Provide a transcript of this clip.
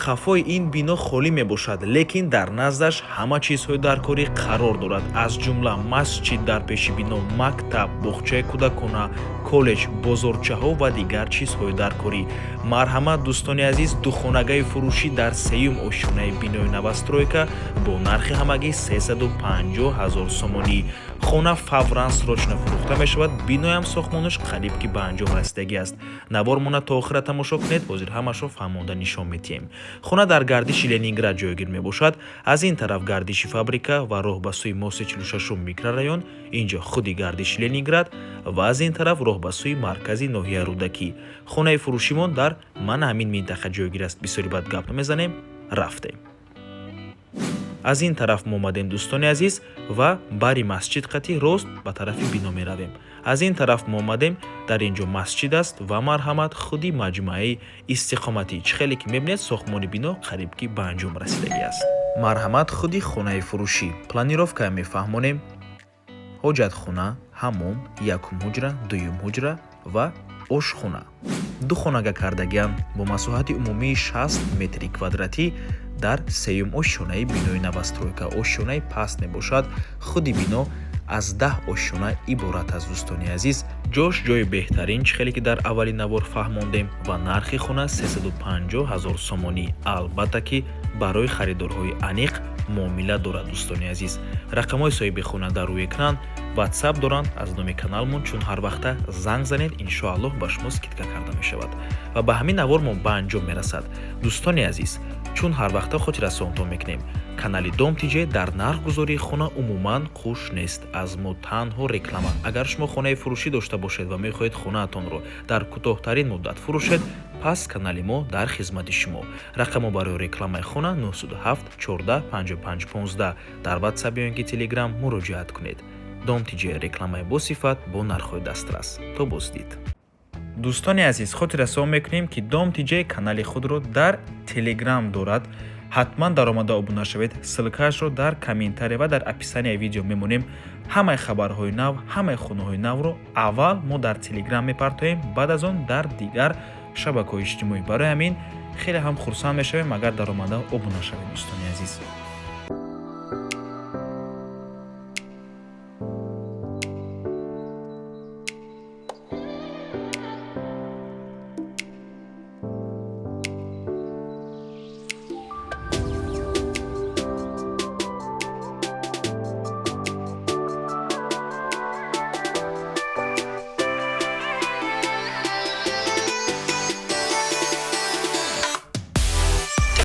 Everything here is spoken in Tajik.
Қафои ин бино холӣ мебошад, лекин дар наздаш ҳама чизҳои даркорӣ қарор дорад, аз ҷумла масҷид дар пеши бино, мактаб, боғчаи кӯдакона, коллеҷ, бозорчаҳо ва дигар чизҳои даркорӣ. Марҳамат, дӯстони азиз, духонагаи фурӯшӣ дар сеюм ошёнаи бинои новостройка бо нархи ҳамагӣ 350 ҳазор сомонӣ. Хона фавран, срочно фурӯхта мешавад. Биноям сохтмонаш қариб ки ба анҷом расидагӣ аст. Навормона то охира тамошо кунед, ҳозир ҳамашро фаҳмонда нишон медиҳем. Хона дар гардиши Ленинград ҷойгир мебошад. Аз ин тараф гардиши фабрика ва роҳ ба сӯи мости 46-ум микрорайон, инҷо худи гардиши Ленинград ва аз ин тараф роҳ ба сӯи маркази ноҳияи Рӯдакӣ. Хонаи фурӯшимон дар мана ҳамин минтақа ҷойгир аст. Бисёри бад гап намезанем, рафтем. Аз ин тараф мо омадем, дӯстони азиз, ва бари масҷид қати рост ба тарафи бино меравем. Аз ин тараф мо омадем, дар ин ҷо масҷид аст ва марҳамат, худи маҷмӯаи истиқоматӣ. Чӣ хеле ки мебинед, сохтмони бино қариб ки ба анҷом расидагӣ аст. Марҳамат, худи хонаи фурӯшӣ. Планировка мефаҳмонем: ҳоҷатхона, ҳаммом, якум ҳуҷра, дуюм ҳуҷра ва ошхона. Ду хонага кардагианд бо масоҳати умумии 60 метри квадратӣ дар сеюм ошёнаи бинои новостройка. Ошёнаи паст мебошад. Худи бино аз 10 ошёна иборат аст, дӯстони азиз. Ҷош ҷои беҳтарин, чӣ хеле ки дар аввали навор фаҳмондем, ва нархи хона 350 ҳазор сомонӣ. Албатта ки барои харидорҳои аниқ муомила дорад. Дӯстони азиз, рақамҳои соҳиби хона дар рӯи экран, Ватсап доранд. Аз номи каналмон чун ҳар вақта занг занед, иншоаллоҳ, ба шумо скидка карда мешавад. Ва ба ҳамин навор мо ба анҷом мерасад. Дӯстони азиз, чун ҳар вақта хотиррасонтон мекунем, канали Дом ТЖ дар нархгузории хона умуман қуш нест. Аз мо танҳо реклама. Агар шумо хонаи фурӯшӣ дошта бошед ва мехоҳед хонаатонро дар кӯтоҳтарин муддат фурӯшед, пас канали мо дар хизмати шумо. Рақамо барои рекламаи хона 907 14 55 15. Дар Ватсап ё ин ки Телеграм муроҷиат кунед. Дом ТЖ: рекламаи босифат бо нархҳои дастрас. То боздид. Дӯстони азиз, хотиррасон мекунем, ки Дом ТЖ канали худро дар Телеграм дорад. Ҳатман даромада обуна шавед. Ссылка ашро дар комментария ва дар описания видео мемонем. Ҳамаи хабарҳои нав, ҳамаи хонаҳои навро аввал мо дар Телеграм мепартоем, баъд аз он дар дигар шабакаҳои иҷтимоӣ. Барои ҳамин хеле ҳам хурсанд мешавем, агар даромада обуна шавед, дӯстони азиз.